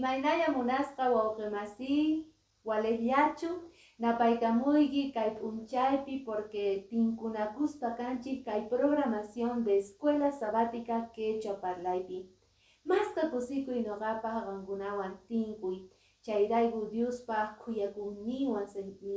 Imaynalla munasqa wawqimasiy, waliqllachu, napaykamuyki kay p'unchaypi, porque tinkunakuspa kanchik kay programación de Escuela Sabática Quechua parlaypi. Masqa kusikuy noqapaq qankunawan tinkuy. Chayrayku Diospaq khuyakuyninwan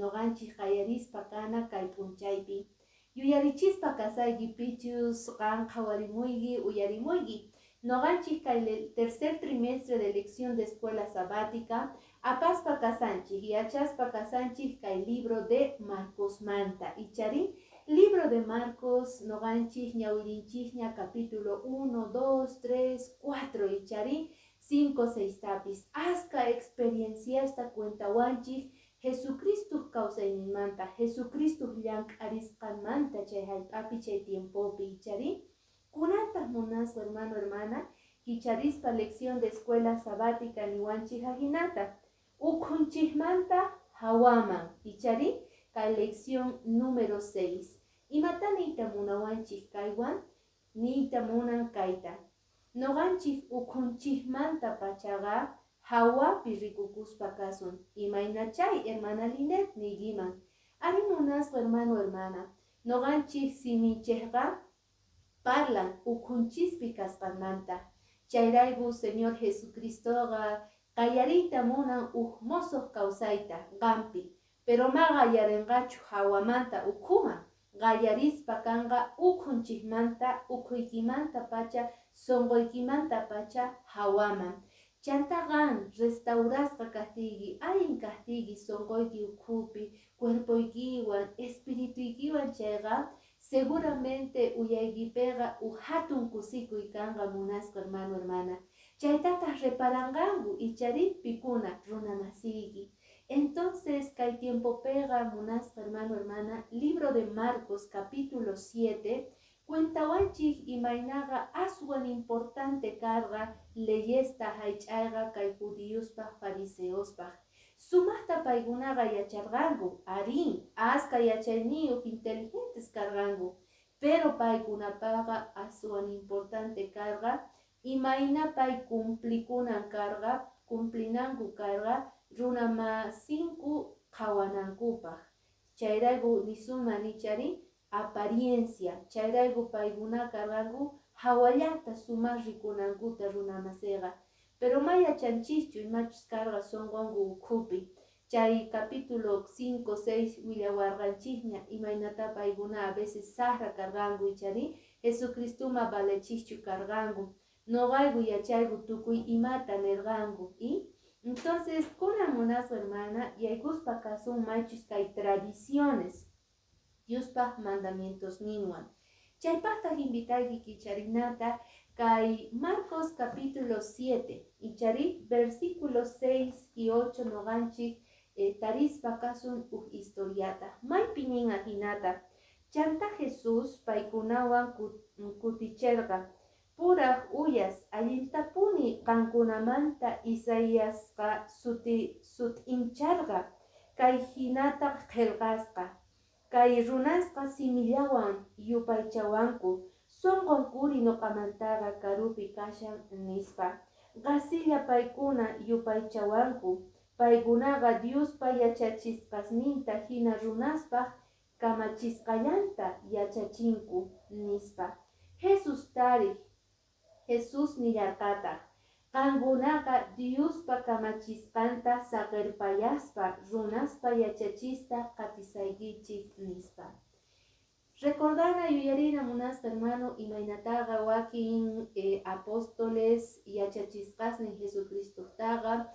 noqanchik qayarispa kana kay p'unchaypi. Yuyarichispa kasayki pichus qan qhawarimuyki, uyarimuyki. Noqanchik kay tercer trimestre de lección de Escuela Sabática apaspa kasanchik, yachaspa kasanchik kay libro de Marcosmanta. Ichari libro de Marcos noqanchik ñawirinchikña capítulo 1, 2, 3, 4, ichari 5, 6 tapis. Aska experienciasta cuentawanchik Jesucristo kawsayninmanta, Jesucristo llank'arisqanmanta chay hallp'api chay tiempopi, ichari. Kunantaq, munasqa hermano, hermana, kicharispa lección de Escuela Sabática niwanchik ajinata: ukhunchikmanta hawaman, ichari, kay lección número 6. Imata niyta munawanchik kaywan? Niyta munan kayta: noqanchik ukhunchikmanta pachaqa hawapi rikukuspa kasun. Imayna chay, hermana Linet, niykiman. Ari, munasqa hermano, hermana, noqanchik siminchikqa parlan ukhunchispi kasqanmanta. Chayrayku Señor Jesucristoqa qallariyta munan uj mosoq kawsayta qampi, pero ma qallarinqachu hawamanta ukhuman, qallarispa kanqa ukhunchikmanta, ukhuykimanta pacha, sunquykimanta pacha hawaman. Chanta qan restaurasqa kaqtiyki, allin kaqtiyki sunquyki ukhupi, cuerpoykiwan, espirituykiwan chayqa, seguramente uyaykipiqa uj hatun kusikuy kanqa, munasqa hermano, hermana. Chaytataq reparanqanku, ichari, pikuna runamasiyki. Entonces, kay tiempopiqa, munasqa hermano, hermana, libro de Marcos capítulo 7 cuentawanchik imaynaqa aswan importante karqa leyesta haych'ayqa kay judiospaq, fariseospaq. Sumaqta paykunaqa yacharqanku, arí, aska yachayniyuq, inteligentes karqanku, pero paykunapaqa aswan importante karqa imayna pay cumplikunan karqa, cumplinanku karqa runamasinku qhawanankupaq. Chayrayku nisunman, ichari, apariencia. Chayrayku paykuna karqanku hawallata sumaq rikunankuta runamasiqa, pero ma yachanchikchu imachus karqa sunqunku ukhupi. Chay capítulo 5, 6 willawarqanchikña imaynata paykuna a veces saqra karqanku, ichari, Jesucristuma valechikchu karqanku, noqayku yachayku tukuy imata nirqanku. Y entonces kunan, munasqa hermana, yaykuspa kasun maychus kay tradiciones Diospaq mandamientosninwan. Chaypaqtaq invitayki kicharinata kay Marcos capítulo 7, ichari, versículos 6 y 8. Noqanchik tarispa kasun uj historiata maypi nin ajinata: Chanta Jesús paykunawan kuticherqa: "Puraj uyas, allintapuni qankunamanta Isaiasqa suti sut'incharqa, kay jinata qhelqasqa: 'Kay runasqa simillawan yupaychawanku, sonqonkuri noqamantaqa karupi kashan', nispa. Qhasilla paykuna yupaychawanku. Paykunaqa Diospa yachachisqasninta jina runaspaj kamachisqallanta yachachinku', nispa. Jesús tarik, Jesús nillarqataq: "Qankunaqa Diospa kamachisqanta saqerpayaspa runaspa yachachista qatisaykichik", nispa. Recordana, yuyarina, munasqa hermano, imaynataqa wakin apóstoles yachachisqasnin Jesucristotaqa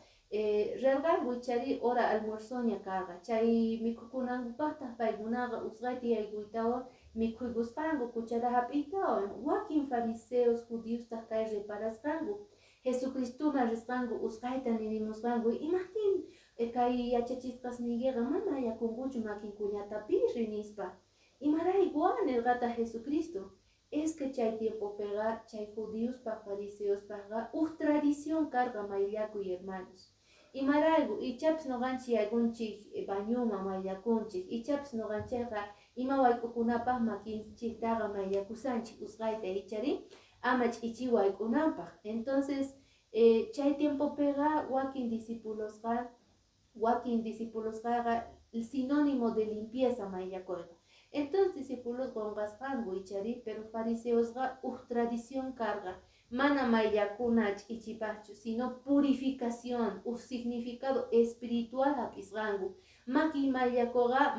rirqanku, ichari, hora almuerzoña karqa. Chay mikhukunankupaqtaq paykunaqa usqhayta yaykuytawan mikhuykusqanku cuchara hap'iytawan. Wakin fariseos judiostaq kay reparasqanku. Jesucristoman risqanku, usqhayta nirimusqanku: "Imajtin kay yachachisqasniykiqa mana ayakunkuchu makinkullatapis?" nispa. "Imarayku?" nirqataq Jesucristo. Es que chay tiempopiqa chay judiospaq, fariseospaqqa uj tradición karqa mayllakuy, hermanos. Imarayku? Ichapis noqanchik yaykunchik bañoman, mayllakunchik. Ichapis noqanchikqa ima wayk'ukunapaq makinchiktaqa mayllakusanchik usqhayta, ichari, ama ch'ichi wayk'unanpaq. Entonces Chay tiempopiqa wakin discipulosqaqa sinónimo de limpieza mayllakuyqa. Entonces discípulos qunqasqanku, ichari? Pero fariseosqa uj tradición karqa, mana mayllakuna ch'ichipaqchu, sino purificación, uj significado espiritual hap'isqanku. Maki mayllakuqa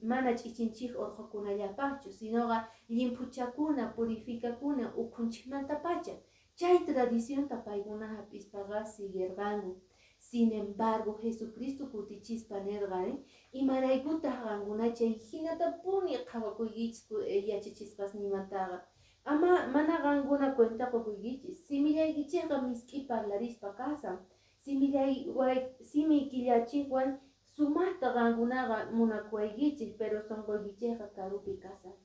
mana ch'ichinchik urqukunallapaqchu, sinoqa llimphuchakuna, purificakuna ukhunchikmantapacha. Chay tradicionta paykuna hap'ispaqa siguirqanku. Sin embargo, Jesucristo kutichispa nirqa: "Imaraykutaq qankuna chay hinatapuni qhawakuykichis yachachisqasniymantaqa? Ama mana qankuna cuenta qukuykichis, simillaykichikqa misk'i parlarispa kasan, simiykillachiqwan sumaqta qankunaqa munakuwaykichik, pero sunquykichikqa karupi kasan."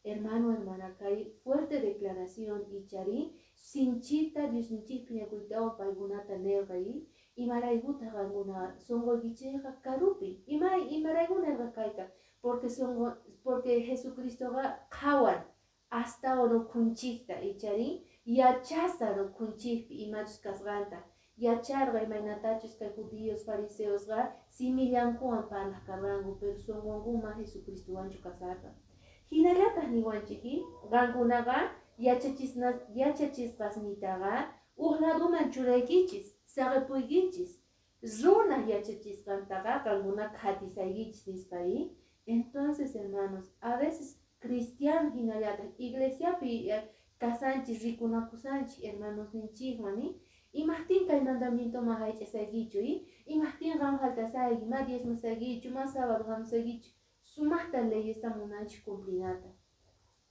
Hermano, hermana, kay fuerte declaración, ichari? Sinchita Diosninchik phiñakuytawan paykunata nirqa: "Imaraykutaq qankuna sunquykichikqa karupi?" Imarayku nirqa kayta? Porque Jesucristoqa qhawan astawan ukhunchikta, ichari? Yachasan ukhunchikpi imachus kasqanta. Yacharqa imaynatachus kay judíos fariseosqa simillankuwan parlaq karqanku, pero sunqunkuman Jesucristowanchu kasarqa. Hinallataq niwanchik: "Qankunaqa yachachisqasniytaqa uj laduman churaykichis, saqipuykichis, runaq yachachisqantaqa qankuna qhatisaykichis", nispa. Entonces, hermanos, a veces cristiano hinallataq iglesiapi kasanchis, rikunakusanchik hermanosninchikwan: "Imaqtin kay mandamientoman haych'asaykichu? Imaqtin qan faltasayki, ma diezmasaykichu, ma sábado hamusaykichu?" Sumaqta leyesta munanchik cumplinata,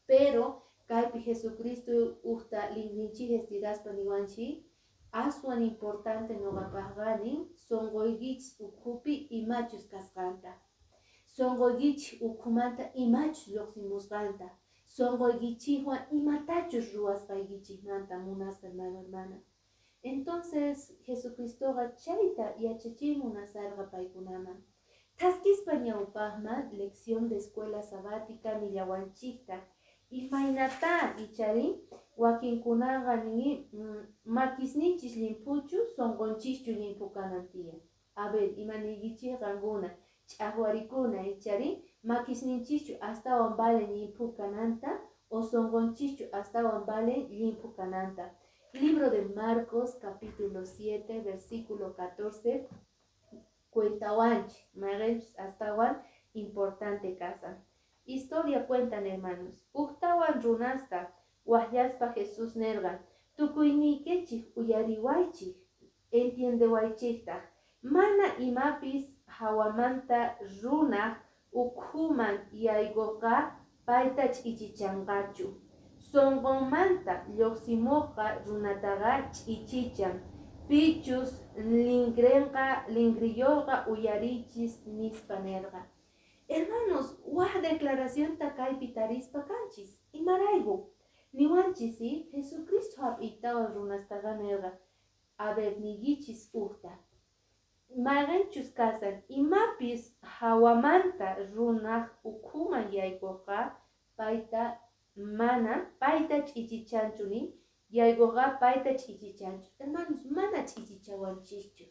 pero kaypi Jesucristo ujta linrinchik estiraspa niwanchik: "Aswan importante noqapaqqa, nin, sunquykichis ukhupi imachus kasqanta, sunquykichik ukhumanta imachus lluqsimusqanta, sunquykichikwan imatachus ruwasqaykichikmanta", munasqa hermano, hermana. Entonces Jesucristoqa chayta yachachiy munasarqa paykunaman. Thaskispa ñawpaqman, lección de escuela sabática nillawanchikta: imaynata, ichari, wakinkunaqa nin makisninchis llimphuchu, sunqunchischu llimphu kanan tiyan? A ver, imaniykichik qankuna? Ch'aqwarikuna, ichari? Makisninchischu astawan valen llimphu kananta o sunqunchischu astawan valen llimphu kananta? Libro de Marcos, capítulo 7, versículo 14, cuentawanchik mayqinchus astawan importante kasan. Historia cuentan, hermanos. Ujtawan runasta waqyaspa Jesús nerqa: "Tukuyniykichik uyariwaychik, entiendewaychiktaq. Mana imapis hawamanta runaq ukhuman yaykuqqa payta ch'ichichanqachu. Sunqunmanta lluqsimuqqa runataqa ch'ichichan. Pichus lingriyuqqa uyariychis", nispa nerqa. Hermanos, waj declaracionta kaypi tarispa kanchis. Imarayku niwanchis? Jesucristo hap'iytawan runastaqa nerqa: "A ver, niykichis ujta, mayqinchus kasan imapis hawamanta runaq ukhuman yaykuqqa payta mana payta ch'ichichanchu", nin, "yaykuqqa payta ch'ichichanchu". Hermanos, mana ch'ichichawanchikchu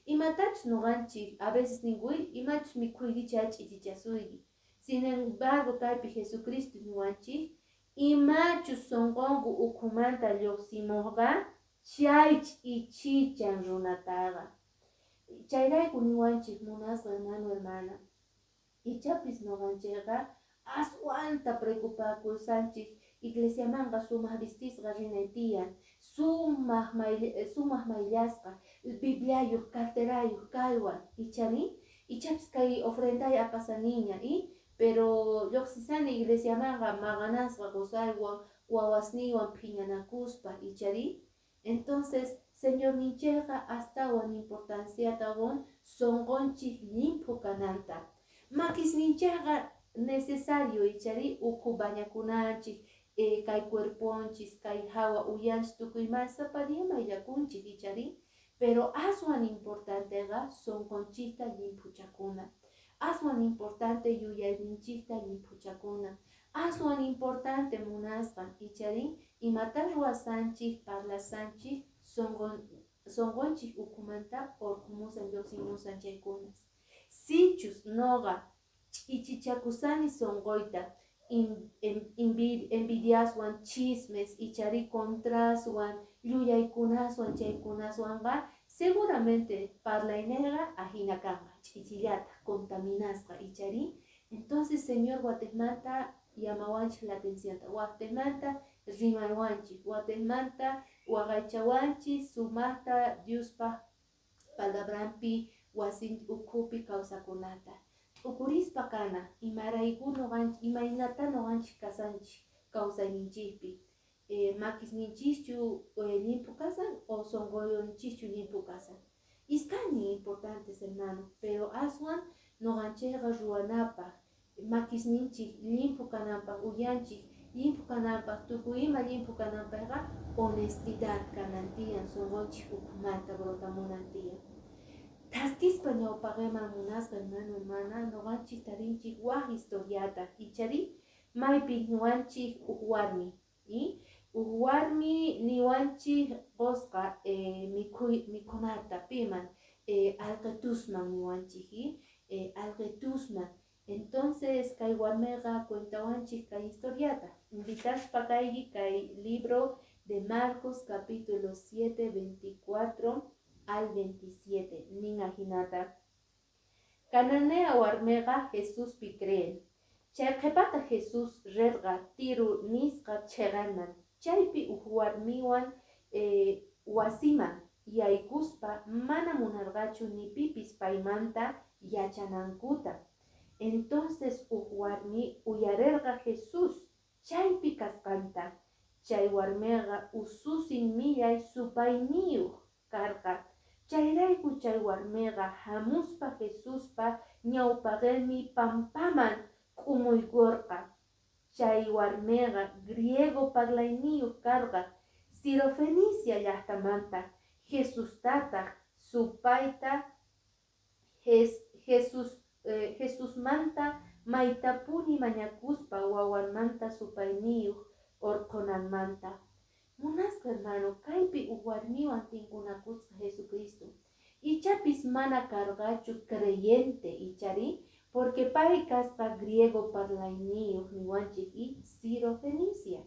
imatachus nuqanchik. A veces ninku: "Imachus mikhuyki chay ch'ichichasuyki". Sin embargo, kaypi Jesucristo niwanchik: imachus sunqunku ukhumanta lluqsimuqqa chay ch'ichichan runataqa. Chayrayku niwanchik, munasqa hermano, hermana, ichapis nuqanchikqa aswanta preocupakusanchik: iglesiamanqa sumaq vistisqa rinay tiyan, sumaq mayllasqa, bibliayuq, carterayuq kaywan, ichari? Ichapis kay ofrenday apasaniña, pero lluqsisani iglesiamanqa maqanasqa qusaywan, wawasniywan phiñanakuspa, ichari? Entonces Señorninchikqa astawan importanciata qun sunqunchik llimphu kananta. Makisninchikqa necesario, ichari? Ukhu bañakunanchik, kay cuerponchis, kay hawa uyanchik, tukuy ima sapa día mayllakunchik, ichari? Pero aswan importanteqa sunqunchikta llimphuchakuna, aswan importante yuyayninchikta llimphuchakuna, aswan importante, munasqa, ichari, imata ruwasanchik, parlasanchik. Sonqonchik ukhumanta urqhumusan, lluqsimusan chaykunas. Sichus noqa ch'ichichakusani sonqoyta envidiaswan, chismes, ichari contraswan, llullaykunaswan, chaykunaswanqa, seguramente parlayniyqa ahina kanqa, ch'ichillataq, contaminasqa, ichari. Entonces Señor watiqmanta llamawanchik la atencionta, watiqmanta rimarwanchik, watiqmanta waqaychawanchik sumaqta Diospaq palabranpi wasin ukhupi kawsakunata. T'ukurispa kana, imarayku nuqanchik, imaynata nuqanchik kasanchik kawsayninchikpi, makisninchischu llimphu kasan o sunqunchikchu llimphu kasan. Iskaynin importantes, hermano, pero aswan nuqanchikqa ruwanapaq, makisninchik llimphu kananpaq, uyanchik llimphu kananpaq, tukuy ima llimphu kananpaqqa, honestidad kanan tiyan, sunqunchik ukhumanta brotamunan tiyan. Thaskispa ñawpaqeman, munasqa hermano, hermana, nuqanchik tarinchik wak historiata, ichari, maypi niwanchik uk warmi, uk warmi niwanchik qusqa mikhuy mikhunata piman, alqitusman niwanchik, alqitusman. Entonces kay warmiqa cuentawanchik kay historiata. Invitaspa kayki kay libro de Marcos capítulo 7, 24 al 27, nin ajinata: Cananea warmiqa Jesuspi creen. Chay qhipata Jesús rirqa Tiro nisqa chhiqaman, chaypi uk warmiwan wasiman yaykuspa mana munarqachu ni pipis paymanta yachanankuta. Entonces uk warmi uyarirqa Jesús chaypi kasqanta. Chay warmiqa ususin millay supayniyuq karqa. Chayrayku chay warmiqa hamuspa Jesuspa ñawpaqinpi pampaman k'umuykurqa. Chay warmiqa griego parlayniyuq karqa, Sirofenicia llaqtamanta. Jesustataq supayta Jesusmanta maytapuni mañakuspa wawanmanta supayniyuq urqhunanmanta. Munasqa hermano, kaypi uk warmiwan tinkunakusqa Jesucristo. Ichapis mana karqachu creyente, ichari, porque pay kasqa griego parlayniyuq niwanchik y Sirofenicia.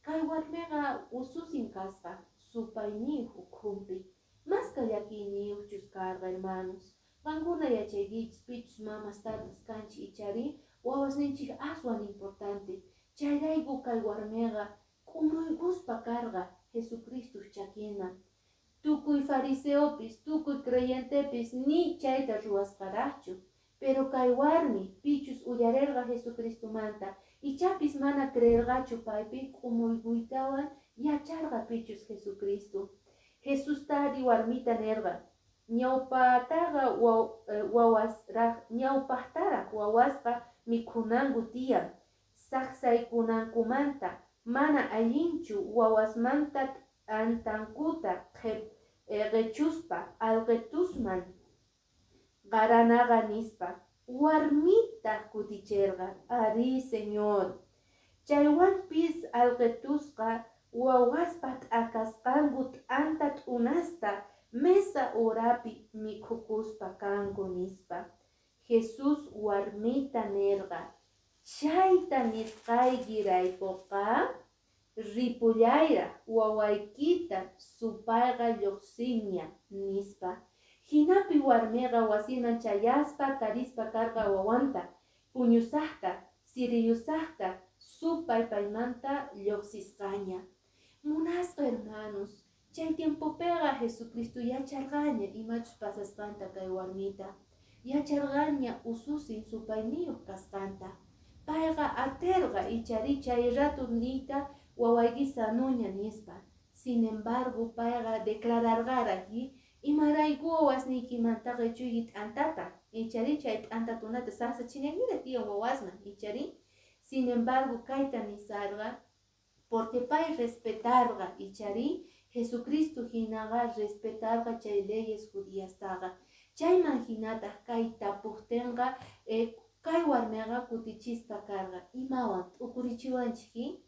Kay warmiqa ususin kasqa supayniyuq ukhunpi. Maska llakiyniyuqchus karqa, hermanos. Qankuna yachaykichis, pichus mamas tatas kanchik, ichari, wawasninchik aswan importante. Chayrayku kay warmiqa k'umuykuspa karqa Jesucristoq chakinman. Tukuy fariseopis, tukuy creyentepis ni chayta ruwasqaraqchu. Pero kay warmi, pichus uyarirqa Jesucristomanta, ichapis mana creerqachu paypi, k'umuykuytawan yacharqa pichus Jesucristo. Jesustari warmita nirqa: "Ñawpataqa wawasraq, ñawpaqtaraq wawasqa mikhunanku tiyan saqsaykunankumanta. Mana allinchu wawasmanta t'antankuta qhechuspa alqitusman qaranaqa", nispa. Warmitaq kutichirqa: "Arí, Señor. Chaywanpis alqitusqa wawaspa t'akasqanku t'anta t'unasta mesa urapi mikhukuspa kanku", nispa. Jesús warmita nirqa: "Chayta nisqaykiraykuqa ripullayraq, wawaykita supayqa lluqsinña", nispa. Hinapi warmiqa wasiman chayaspa tarispa karqa wawanta puñusaqta, siriyusaqta, supay paymanta lluqsisqaña. Munasqa hermanos, chay tiempopiqa Jesucristo yacharqaña imachus pasasqanta kay warmita. Yacharqaña ususin supayniyuq kasqanta. Payqa atirqa, ichari, chay rato niyta "wawayki sanuña" nispa. Sin embargo, payqa declararqaraq: "Imarayku wawasniykimantaqa qechuyki t'antata, ichari, chay t'antakunata saqsachinaykira tiyan wawasman", ichari. Sin embargo, kayta nisarqa porque pay respetarqa, ichari, Jesucristo hinaqa respetarqa chay leyes judiastaqa. Chayman hinataq kay tapuqtinqa kay warmiqa kutichispa karqa. Imawan t'ukurichiwanchik,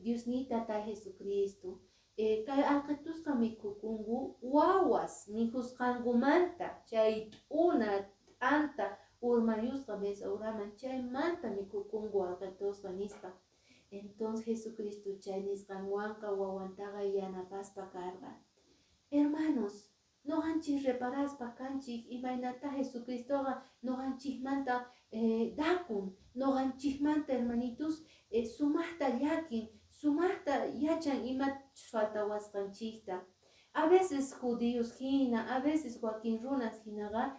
Diosniyta Tata Jesucristo. Kay alqitusqa mikhukunku wawas mikhusqankumanta, chay t'una t'anta urmayusqa mesa uraman, chaymanta mikhukunku alqitusqa, nispa. Entonces Jesucristo chay nisqanwanqa wawantaqa yanapaspa karqa. Hermanos, noqanchik reparaspa kanchik imaynata Jesucristoqa noqanchikmanta dakun, noqanchikmanta, hermanitos, sumaqta llakin, sumaqta yachan imachus faltawasqanchikta. A veces judíos hina, a veces wakin runas hinaqa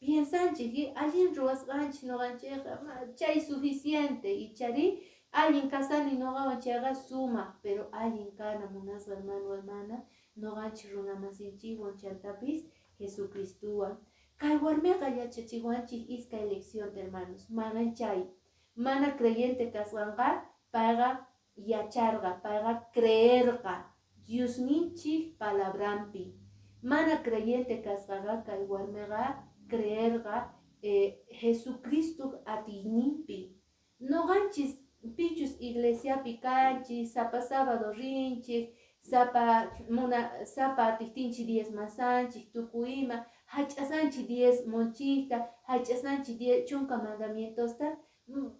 piensanchik allin ruwasqanchik noqanchikqa, chay suficiente, ichari allin kasani noqawan, chayqa sumaq. Pero allin kana, munasqa hermano, hermana, noqanchik runamasinchikwan chantapis Jesucristuwan. Kay warmiqa yachachiwanchik iskay lección, hermanos. Manan chay mana creyente kasqanqa, payqa yacharqa, payqa creerqa Diosninchik palabranpi. Mana creyente kasqaqa, kay warmiqa creerqa Jesucristo atiyninpi. Noqanchis pichus iglesiapi kanchik, sapa sábado rinchik, sapa muna sapa atiqtinchik diezmasanchik, tukuy ima hach'asanchik diezmonchikta, hach'asanchik chunka mandamientosta,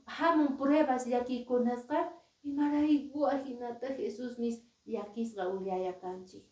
hamun pruebas, llakiykunasqa, imarayku ajinata Jesús nis llakisqa ullaya kanchik.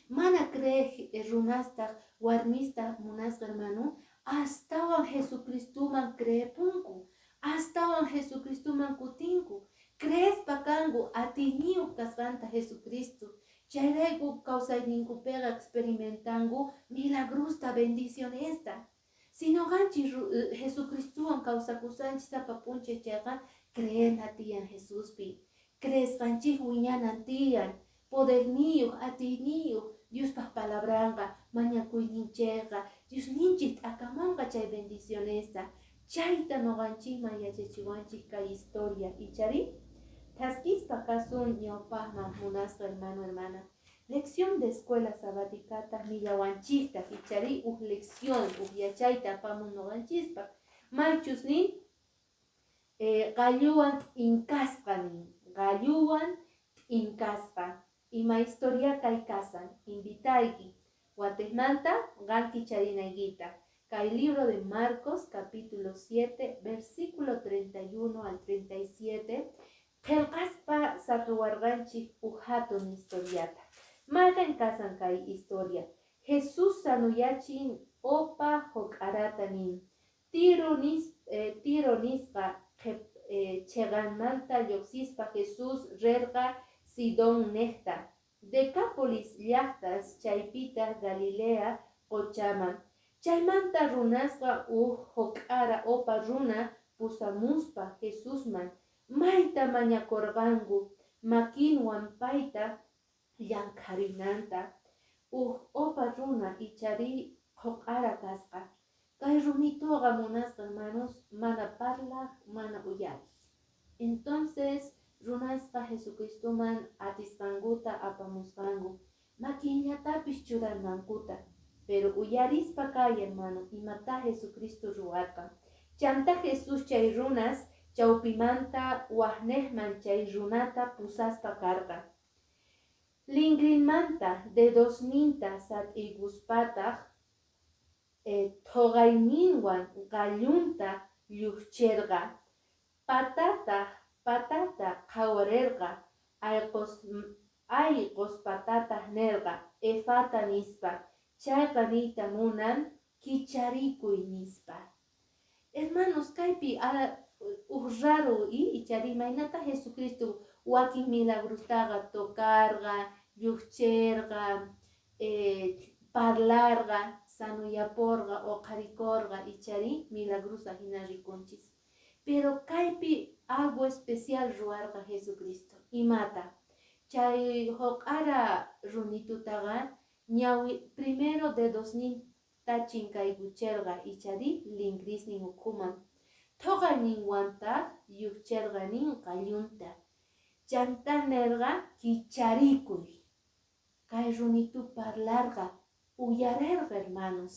Mana creej runastaq warmista, munasqa hermano, astawan Jesucristuman creepunku, astawan Jesucristuman kutinku, creespa kanku atiyniyuq kasqanta Jesucristo. Chayrayku kawsayninkupiqa experimentanku milagrosta, bendicionesta. Si noqanchik Jesucristuwan kawsakusanchik sapa p'unchay chayqa, creena tiyan Jesuspi, creesqanchik wiñanan tiyan, poderniyuq, atiyniyuq Diospaq palabranqa, mañakuyninchikqa, Diosninchik t'akamunqa chay bendicionesta. Chayta noqanchikman yachachiwanchik kay historia, ichari? Thaskispa kasun ñawpaqman, munasqa hermano, hermana. Lección de escuela sabáticata millawanchiktaq, ichari? Uj lección, uj yachayta apamun noqanchispaq. Maychus nin, qalluwan t'inkasqa nin, qalluwan t'inkasqa. Ima historia kay kasan? Invitayki watejmanta qan kicharinaykita. Kay libro de Marcos, capítulo 7, versículo 31 al 37, qillqaspa saqiwarqanchik uj hatun historiata. Mayqin kasan kay historia? Jesús sanuyachin opa huk'arata nin. Tiro nisqa cheqanmanta lluqsispa Jesús rirqa Sidón niqta, Decápolis llaqtas, chaypitaq Galilea quchaman. Chaymanta runasqa uj huk'ara opa runa pusamuspa Jesusman mayta mañakurqanku makinwan payta llankharinanta. Uj opa runa ichari huq'ara kasqa. Kay runituqa, munasqa hermanos, mana parlaq, mana uyariq. Entonces runasqa Jesucristuman atisqankuta apamusqanku makinllatapis churanankuta. Pero uyarispa kay, hermano, imata Jesucristo ruwarqa. Chanta Jesús chay runas chawpimanta waqniqman chay runata pusaspa karqa. Lingrinmanta dedosninta sat'iykuspataq thuqayninwan qallunta lluqchirqa. Patata patata qhawarirqa, ayquspatataq nirqa, "Efata" nispa, chayqa niyta munan "kicharikuy" nispa. Hermanos, kaypi uj raro ichari imaynata Jesucristo wakin milagrostaqa tocarqa, lluqchirqa, parlarqa, sanoyaporqa, uqharikurqa, ichari milagrosa hina rikunchis. Pero kaypi algo especial ruwarqa Jesucristo. Imata? Chay huq'ara runitutaqa ñawi primero dedosninta chinkaykuchirqa, ichari lingrisnin ukhuman. Thuqayninwantaq lluqchirqa nin qallunta. Chanta nirqa, "Kicharikuy". Kay runitu parlarqa, uyarirqa, hermanos.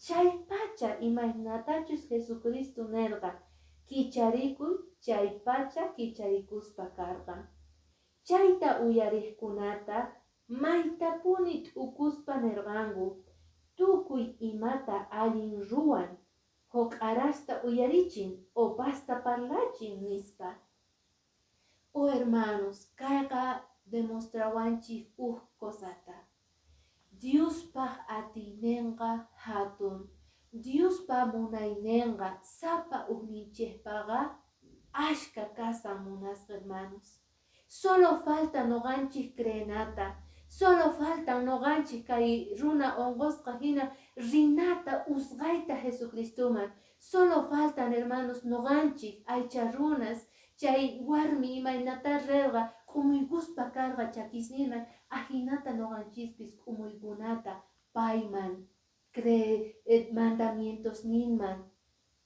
Chaypacha imaynatachus Jesucristo nirqa "kicharikuy", chaypacha kicharikuspa karqa. Chayta uyarejkunataj maytapuni t'ukuspa nerqanku, Tukuy imata allin ruwan, joq'arasta uyarichin, opasta parlachin, nispa. Oh hermanos, kayqa demostrawanchik uj cosata. Diospaj atiynenqa jatun. Diospa munaynenqa sapa ujninchejpaqa ashka kasan munasqa hermanos. Solo falta noqanchik creenata. Solo falta noqanchik kay runa onqosqa hina rinata usqayta Jesucristoman. Solo faltan hermanos noqanchik aycha runas chay warmi imaynata rerqa k'umuykuspa karqa chakisninman, ajinata noqanchispis k'umuykunata payman cree mandamientosninman.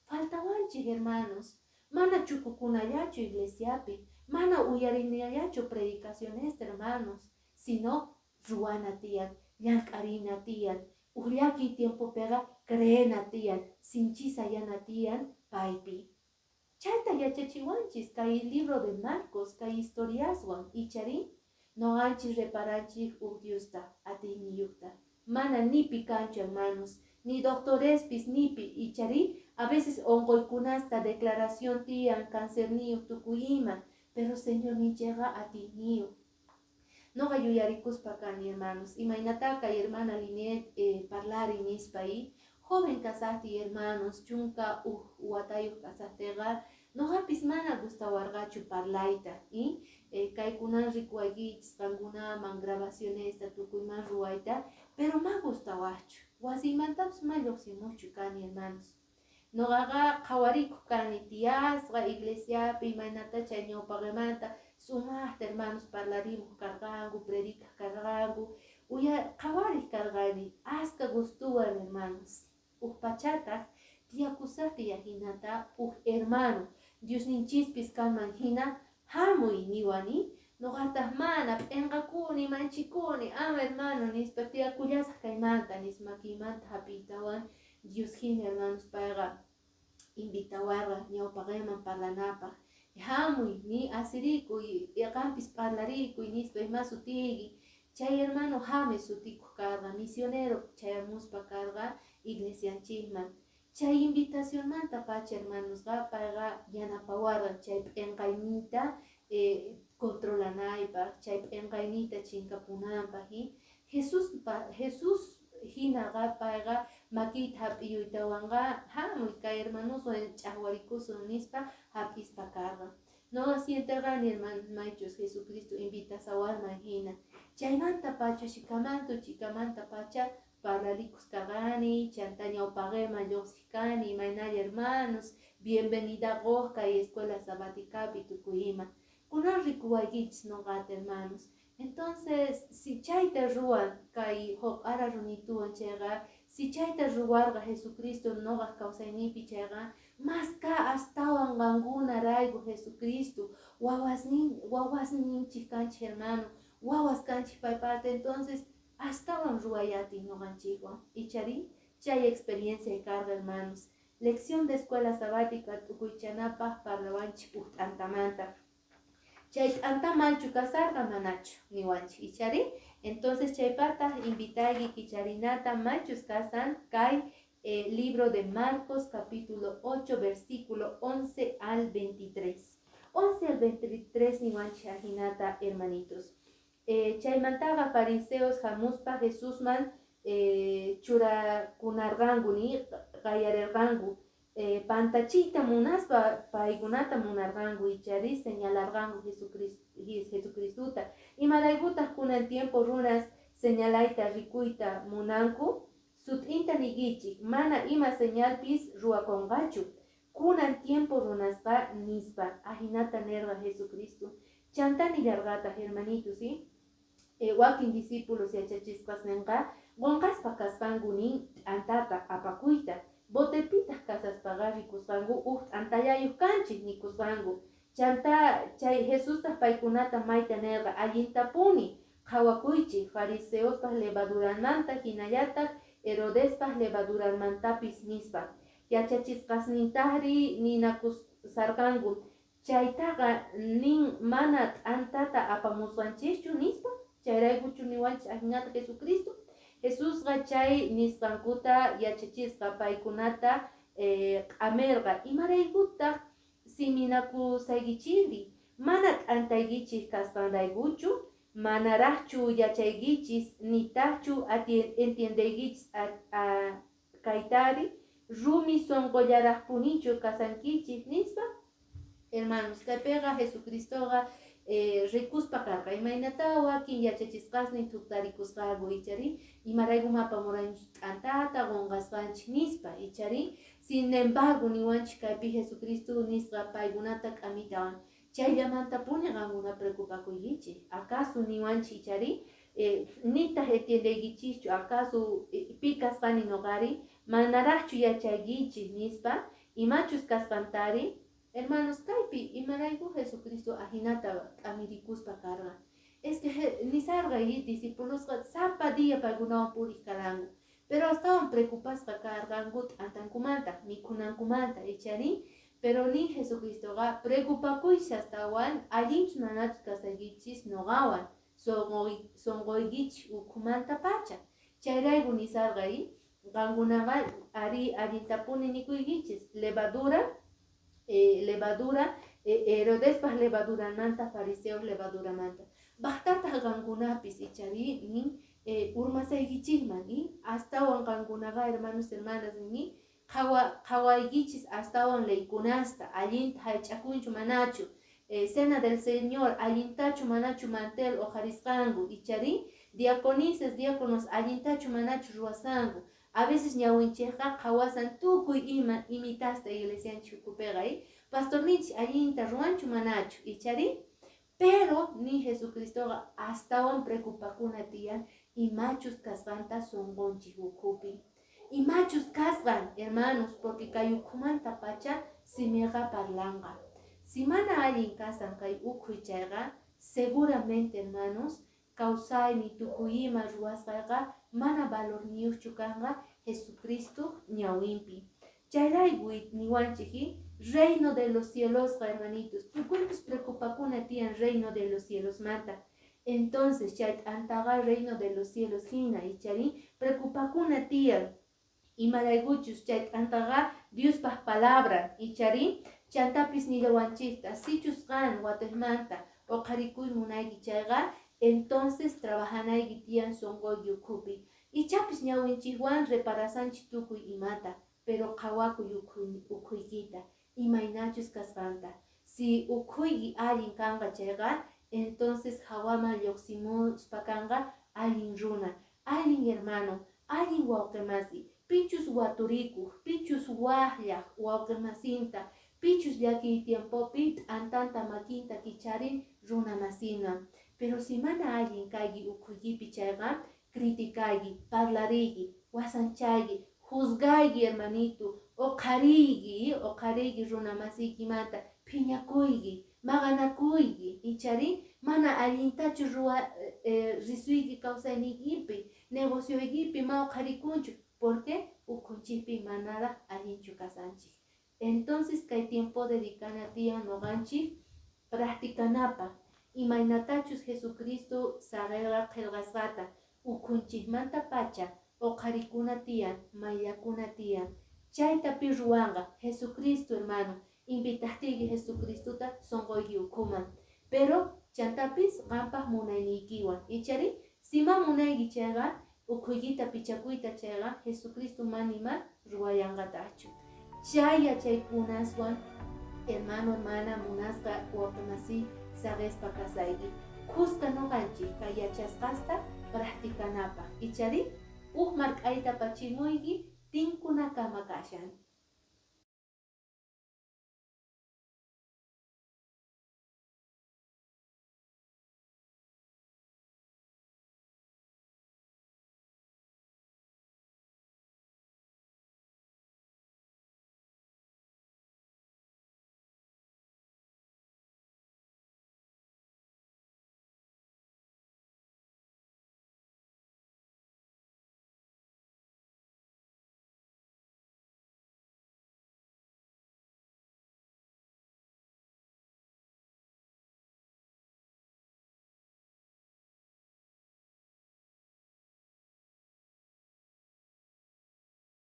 Faltawanchik hermanos, mana chukukunallachu iglesiapi, mana uyarinallachu predicacionesta hermanos, sino ruwana tiyan, llank'arina tiyan, uj llakiy tiempopiqa creena tiyan, sinchisayana tiyan paypi. Chayta yachachiwanchis kay libro de Marcos, kay historiaswan, icharí noqanchis reparanchik uj Diosta atiyniyuqta. Mana nipi kanchu hermanos, ni doctorespis nipi, icharí a veces onqoykunasta declaración tiyan cancerniyuq tukuy ima, pero Señorninchikqa atiyniyuq. Noqa yuyarikuspa kani hermanos, imaynata kay hermana Linet parlari nispa y joven kasaqtiy hermanos, 11 watayuq kasaqtiyqa noqapis mana gustawarqachu parlayta y kaykunan rikuwaykichis qankunaman grabacionesta tukuyman ruwayta, pero ma gustawaqchu, wasiymantapis ma lluqsimuqchu kani hermanos. Noqaqa qhawarikuq kani tiyasqa iglesiapi imaynata chay ñawpaqimanta sumaqta hermanos parlarimuq karqanku, predicaq karqanku, uya qhawariq karqani aska gustuwan hermanos. Uj pachataq tiyakusaqtiy ajinata uj hermano Diosninchispis kanman hina hamuy niwani, noqataq mana p'inqakuni, manchikuni, ama hermano nispa tiyakullasaq kaymanta nispa makiymanta hap'iytawan Dios hina hermanos payqa invitawarqa ñawpaqinman parlanapaq. Hamuy ni asirikuy, qampis parlarikuy nispa ima sutiyki. Chay hermano James sutikuq karqa, misionero chayamuspa karqa iglesianchikman. Chay invitacionmanta pacha hermanosqa payqa yanapawarqa chay p'inqayniyta controlanaypaq, chay p'inqayniyta chinkapunanpaq. Y Jesús hinaqa payqa makiyta hap'iyuytawanqa hamuy kay hermanoswan ch'aqwarikusun nispa hap'ispa karqa. Noqa sienterqani hermano maychus Jesucristo invitasawarman hina. Chaymanta pacha chikamanta chikamanta pacha parlarikus karqani, chanta ñawpaqinman lluqsiq kani, imaynalla hermanos, bienvenida quq kay escuela sabaticapi tukuy ima. Kunan rikuwaykichis noqata hermanos. Entonces, si chayta ruwan kay joq'ara runituwan chayqa, si chayta ruwarqa Jesucristo noqaq kawsayniypi chayqa, mas ka astawan qankunarayku Jesucristo wawasninchik kanchik hermano, wawas kanchik paypata, entonces astawan ruway atin noqanchikwan. Icharí chay experiencia karqa hermanos. Lección de escuela sabática tukuychanapaq parlawanchik uj t'antamanta. Chay t'anta malchu kasarqa manachu niwanchik icharí. Entonces chaypataq invitayki kicharinata maychus kasan kay libro de Marcos capítulo 8 versículo 11 al 23. 11 al 23 niwanchik ajinata hermanitos. Chaymantaqa fariseos hamuspa Jesusman churakunarqanku ni qayarirqanku pantachiyta munaspa paykunata munarqanku ichari señalarqanku Jesucristuta. Imaraykutaq kunan tiempo runas señalayta rikuyta munanku? Sut'inta niykichik mana ima señalpis ruwakunqachu kunan tiempo runasqa nispa ajinata nirqa Jesucristo. Chanta nillarqataq hermanitos, ¿sí? Wakin discípulos yachachisqasninqa qunqaspa kasqanku nin t'antata apakuyta, botepitaq kasaspaqa rikusqanku uj t'antallayuq kanchik nikusqanku. Chanta chay Jesustaq paykunata mayta nirqa allintapuni qhawakuychik fariseospaq levaduranmanta hinallataq Herodespaq levaduranmantapis nispa. Yachachisqasnintaqri ninakusarqanku Chaytaqa nin mana t'antata apamusqanchischu nispa, chayraykuchu niwanchis ajinata Jesucristo. Jesusqa chay nisqankuta yachachisqa paykunata q'amerqa, imaraykutaq siminakusaykichikri? Mana t'antaykichik kasqanraykuchu, manaraqchu yachaykichis, nitaqchu entiendeykichis kaytari, rumi sonqollaraqpunichu kasankichik nispa. Hermanos, kaypiqa Jesucristoqa rikuspa karqa imaynata wakin yachachisqasnin thuktarikusqanku ichari, imaraykum apamuranchik t'antata qunqasqanchik nispa ichari. Sin embargo, niwanchik kaypi Jesucristo nisqa paykunata k'amitawan, chayllamantapuni qankuna preocupakuykichik, acaso niwanchik ichari, nitaq entiendeykichikchu acaso pi kasqani noqari, manaraqchu yachaykichik nispa, imachus kasqantari. Hermanos, kaypi imarayku Jesucristo ajinata k'amirikuspa karqa? Es que nisarqa discipulosqa sapa día paykunawan puriq karanku, pero astawan preocupasqa karqanku t'antankumanta, mikhunankumanta ichari. Pero nin Jesucristoqa preocupakuychis astawan allinchus manachus kasaykichis noqawan sonqoykichis ukhumanta pacha. Chayrayku nisarqa qankunaqa ari allintapuni nikuykichis levadura Herodespaj levaduramanta, fariseos levaduramanta baqtataq qankunapis ichari nin urmasaykichikman. Astawan qankunaqa, hermanos, hermanas, nini qhawaykichis astawan leykunasta allinta haych'akunchu manachu, cena del Señor allintachu manachu mantel uqharisqanku ichari, diaconisas, diáconos allintachu manachu ruwasanku. A veces ñawinchikqa qhawasan tukuy ima imitasta iglesianchik ukhupiqa, pastorninchik allinta ruwanchu manachu ichari. Pero ni Jesucristoqa astawan preocupakuna tiyan imachus kasqanta sunqunchik ukhupi, imachus kasqan, hermanos, porque kay ukhumanta pacha simiqa parlanqa. Si mana allin kasan kay ukhuy chayqa, seguramente, hermanos, kawsaymi tukuy ima ruwasqayqa mana valorniyuqchu kanqa Jesucristo ñawinpi. Chayrayku niwanchik reino de los cielosqa, hermanitos, tukuypis preocupakuna tiyan reino de los cielosmanta. Entonces chay t'antaqa reino de los cielos hina ichari, preocupakuna tiyan imaraykuchus chay t'antaqa Diospaj palabra ichari. Chantapis nillawanchikta, sichus qan watejmanta uqharikuy munayki chayqa, entonces trabajanayki tiyan sunquyki ukhupi. Ichapis ñawinchikwan reparasanchik tukuy imata, pero qhawakuy ukhuykita imaynachus kasqanta. Si ukhuyki allin kanqa chayqa, entonces hawaman lluqsimuspa kanqa allin runa, allin hermano, allin wawqimasi, pichus waturikuq, pichus waqllaq wawqimasinta, pichus llakiy tiempopi t'antanta makinta kicharin runa masinman. Pero si mana allin kayki ukhuykipi chayqa, criticayki, parlariyki, wasanchayki, juzgayki, hermanito, uqhariyki, uqhariyki runa masiykimanta, phiñakuyki, maqanakuyki ichari, mana allintachu ruwa risuyki kawsayniykipi, negocioykipi ma uqharikunchu, porque ukhunchikpi manaraq allinchu kasanchik. Entonces kay tiempo dedicana tiyan noqanchik practicanapaq imaynatachus Jesucristo saqirqa qillqasqata, ukhunchikmanta pacha uqharikuna tiyan, mayllakuna tiyan. Chayta pi ruwanqa? Jesucristo, hermano. Invitaqtiyki Jesucristota sunquyki ukhuman, pero chantapis qampaq munayniykiwan ichari. Si ma munayki chayqa ukhuykita pichakuyta chayqa, Jesucristo manima ruwallanqataqchu. Chay yachaykunaswan, hermano, hermana, munasqa wawqimasiy, saqispa kasayki kuska noqanchik kay yachasqasta practicanapaq ichari. Uj mark'ayta pachimuyki, tinkunakama kashan.